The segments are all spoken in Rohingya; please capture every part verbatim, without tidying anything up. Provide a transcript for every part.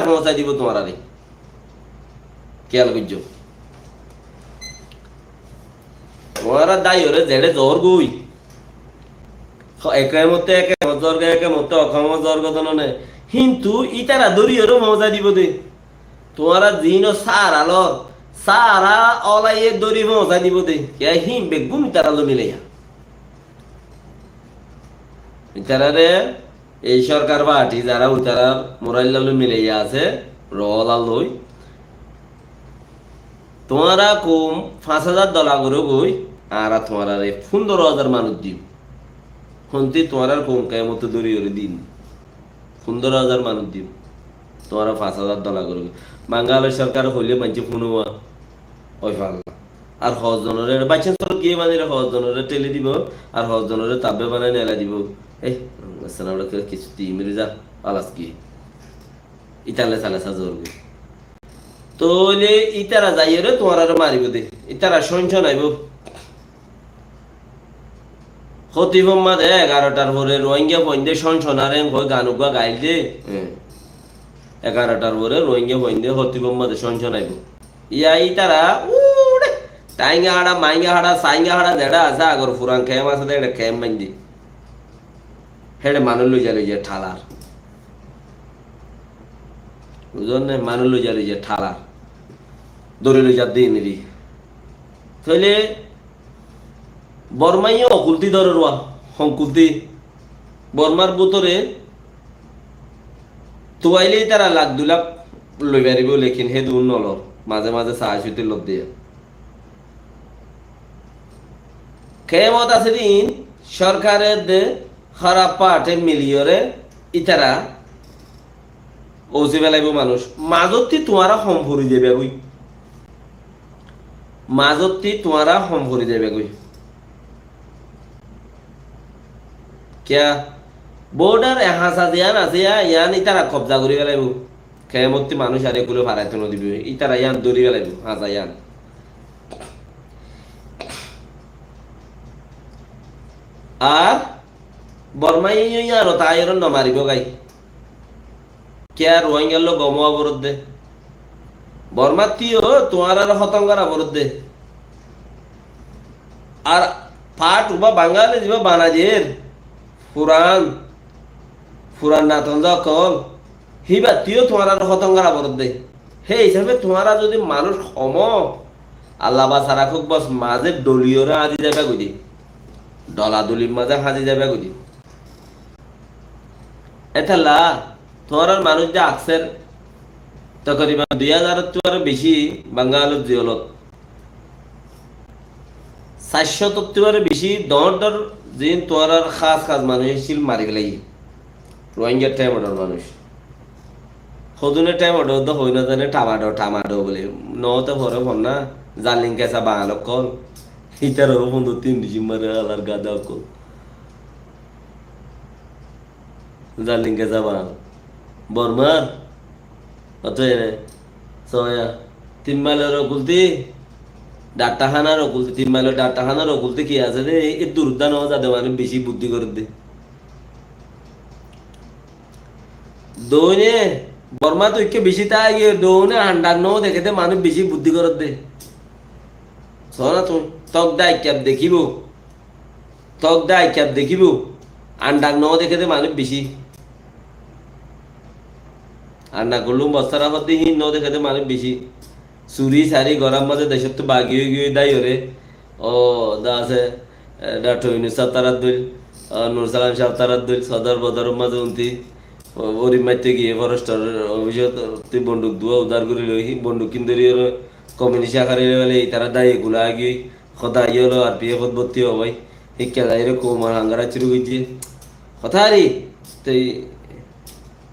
foóñsai dibo tuáñrare. Kiyal goijjó. Tuáñra daiyoré zeçé zor goi. Ho, ek motte ek mot zor goi, ek motte ok mot zor goi, tónone. Kintu ítara dóriyoré foóñsai dibo de. Tuáñra zino sára lor, sára olaye dóri foóñsai dibo de. Kiyá hín beggún ítara loi milaiya. Ítarare ei sorkar parti zará ítarar murailla loi milaiya asé, rola loi. Tuáñra koum fañs házar dola goró goi, añára tuáñrare fundoro házar manúic dim. Honti tuáñrar koum kemottú dóriyoré din. Fundoro házar manúic dim. Tuáñra fañs házar dola goró goi. Bangalor sorkare hoilé maincé fúnowa. Ói falla. Ar hozzonore, baiccán sorot giyé manire hozzonore teli dibo, ar hozzonore tabbe banai nela dibo. Ei, assalam alaikum, kissú di miri za, alas giyé. Ítara lesa lesa zor goi. Tóile ítara zaiyore tuáñrare maribo de. Ítara cóñcon aibo. Hótifor maze egarotar fore Rohingya foinde cóñcon are hoi gan uggúa gail de. Egarotar fore Rohingya foinde hótifor maze cóñcon aibo. Iya ítara uçe tainga haça, mainga haça, sainga haça zeçé asé agor furan kemp asé de, eçe kemp bainde. Héçe manúic loiza loiza thalar. Buzón né? Manúic loiza loiza thalar. Dóri loiza de iniri. Tóile Bormaye okulti dórer uwa, honkulti. Bormar bútore tuaile ítara lak dui lak loi faribo, lekin hé dun nolor. Maze maze saá suti lodde. Kemot asé din sorkare de háraf parte miliyore ítara ósi felaibo manúic. Mazotti tuáñra hom fori zaiba goi. Mazotti tuáñra hom fori zaiba goi. Kiyá? Bodar e hañsa ziyán asé ya, yián ítara kobza gori felaibo. Kemotti manúic ar ekule faraito no dibo. Ítara yián dóri felaibo, hañsa yián. Ar Bormaye yó yián ot aiyore no maribo gai. Kiyá Ruáingar loi gom ówa foredde. Bormattú yó tuáñrare hótom gora foredde. Ar part uba Bangali ziba banajer, furan, furan natonza ókkol, híbattú yó tuáñrare hótom gora foredde. Hé hísabe tuáñra zodi manúic hom ó, Allah basai rakók bos, maze dholiyore háñzi zaiba goi de. Dhola dholir maze háñzi zaiba goi de. Étalla tuáñrar manúic de akser tokoriban dui házar ottú aró beci Bangalor ziyolot. Sair cót ottú aró beci dhoóñr dhoóñr zin tuáñrar hás hás manúic accíl mari felaiye. Rohingya thaim odor manúic. Hodune thaim odor de hoi no zane, thamado, thamado bole. Note fore fonna, zaling kesa Bangal ókkol. Ítararó fondor tin dicim mare alar gada ókkol. Zaling kesa Bangal. Bormar. Oto ene. Soya. Tin mailor okulti. Datta hánar okulti. Tin mailor datta hánar okulti ki asé de? E durudda no zade manúic beci buddí goredde. Doine, Borma to ikke beci tái giyé, doine andar no deké de manúic beci buddí goredde. Sóna tui, tok dai kep dekibo. Tok dai kep dekibo. Andar no deké de manúic beci. Andar gollum bostara hodde hín no deké de manúic beci. Suri sari gorar maze decóttu bagi ói giyói daiyore. Ó, da asé, e, Doctor Yunus sáb tarar dóil, ó, Nur Salam sáb tarar dóil, sodor bodoror maze unti, ó, orim maitto giyé forestor ofisot, tui bonduk duwa udar gori loi, hí bonduk kin dori ore, komini cakari loi bole, itara daiye gula agi, hoda iyolo R P F ot botti ó bái, hikka daire koumor hangara curu goijje. Hotá ari, tui,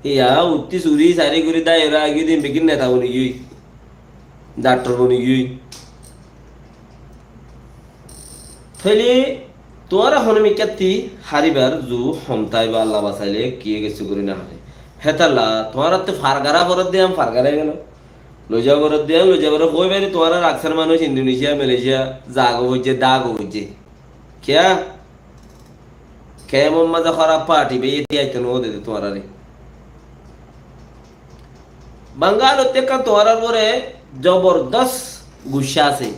iya, utti suri sari gori daiyore agi din bekin neta boni giyói. Daktor boni giyói. Tóile tuáñra hono mikkátti háribar zu hom táibo, Allah basaile kiyé kessú gorí no háre. Hétalla tuáñrattú fargara foredde, am fargara gelo. Loiza foredde, am loiza foredde. Hoi fari tuáñrar aksar manúic Indonesia, Malaysia, zago foijje, dago foijje. Kiyá? Kemor maze hóraf parti beiye tiyaito no de tuáñrare. Bangalottu ekkán tuáñrar uore zobordos guccá asé.